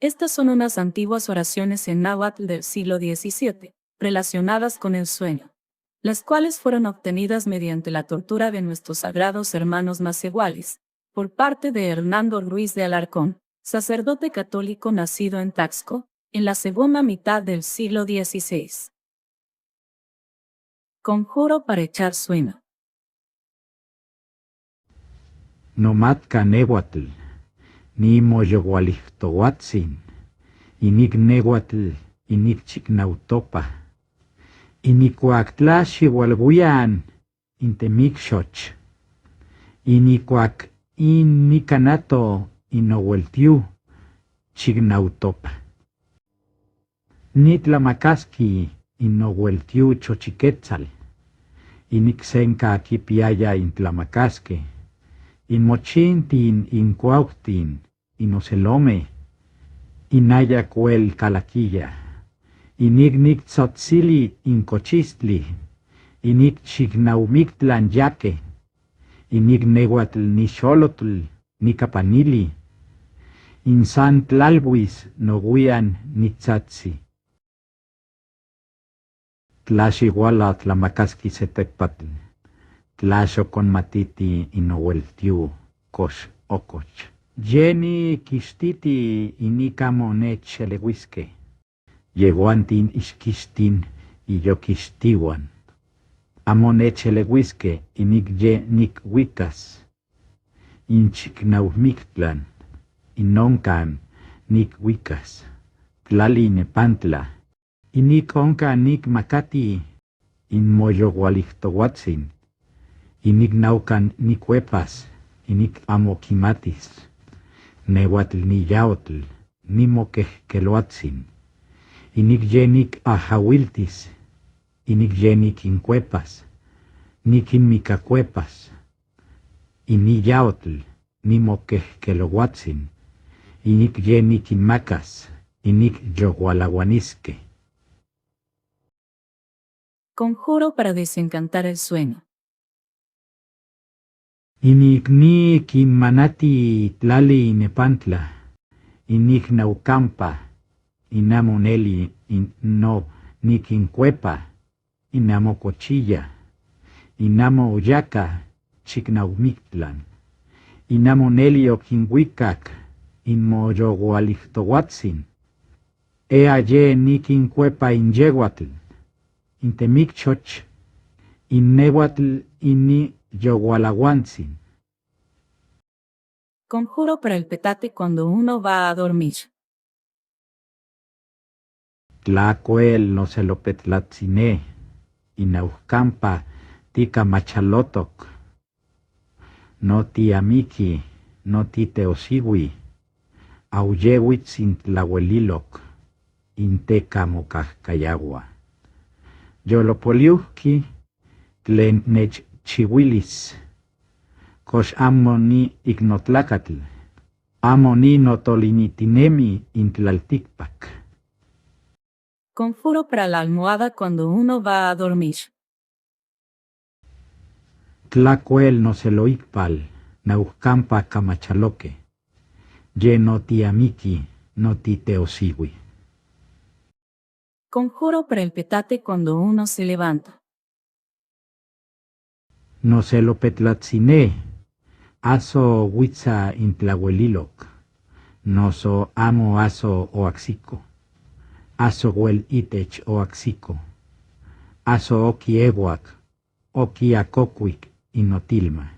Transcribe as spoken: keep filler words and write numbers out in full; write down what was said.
Estas son unas antiguas oraciones en náhuatl del siglo diecisiete, relacionadas con el sueño, las cuales fueron obtenidas mediante la tortura de nuestros sagrados hermanos macehuales, por parte de Hernando Ruiz de Alarcón, sacerdote católico nacido en Taxco, en la segunda mitad del siglo dieciséis. Conjuro para echar sueño. Nomatka nehuatl, ni moyohualihtohuatsin, inik nehuatl, inik chiknautopa, inik uak tlaxihualhuian, inte mikxoch, inik uak in nikanato, in oueltiu chiknautopa. Ni tlamakaski in oueltiu Xochiketsal, inik senka kipiaya in tlamakaske, in mochintin, in kuauktin, in oselome, in aya kuel kalakiya, inik niktsotsili in kochistli, inik chiknaumiktlan yake, inik nehuatl ni xolotl ni kapanili, in san tlalbuis nohuian niktsatsi. Tlaxihuala tlamakaski setekpatl, tlaxokonmatiti in oueltiu kox okoch. Ye ni kixtiti inik amo nechelehuiske. Yehuantin ixkixtin iyokixtihuan. Amo nechelehuiske inik ye nikwuikas. In chiknaumiktlan, in onkan nikwuikas, tlali nepantla. Inik onkan nikmakati, in moyohualihtohuatsin, inik naukan nikuepas, inik amo kimatis. Nehuatl ni yaotl, ni mokehkeloatsin. Inik ye nik ahauiltis, inik ye nikinkuepas, nikinmikakuepas. Inik yaotl, ni mokehkelohuatsin, inik ye nikinmakas, inik yohualauaniske. Conjuro para desencantar el sueño. Inik nikinmanati tlali nepantla, inik naukampa, in amo neli, in no nikinkuepa, in amo kochiya, in amo oyaka chiknaumiktlan, in amo neli okinwikak, in moyohualihtohuatsin. Ea ye nikinkuepa in yehuatl, in temikxoch, in nehuatl, in ni yohualauantsin. Conjuro para el petate cuando uno va a dormir. Tlakuel noselopetlatsine, in naukampa ti kamachalotok. No ti amiki, no ti teosiwi, auyewitsin tlawelilok, in teka mokahkayahua. Yolopoliuhki tlen nechchiwilis, kox amo ni iknotlakatl, amo ni notolinitinemi in tlaltikpak. Conjuro para la almohada cuando uno va a dormir. Tlakuel noseloikpal naukampa kamachaloke, ye no ti amiki, no ti teosiwi. Conjuro para el petate cuando uno se levanta. Noselopetlatsine, aso witsa in tlawelilok, noso amo aso oaksiko, aso wel itech oaksiko, aso oki ewak, oki akokuik in notilma.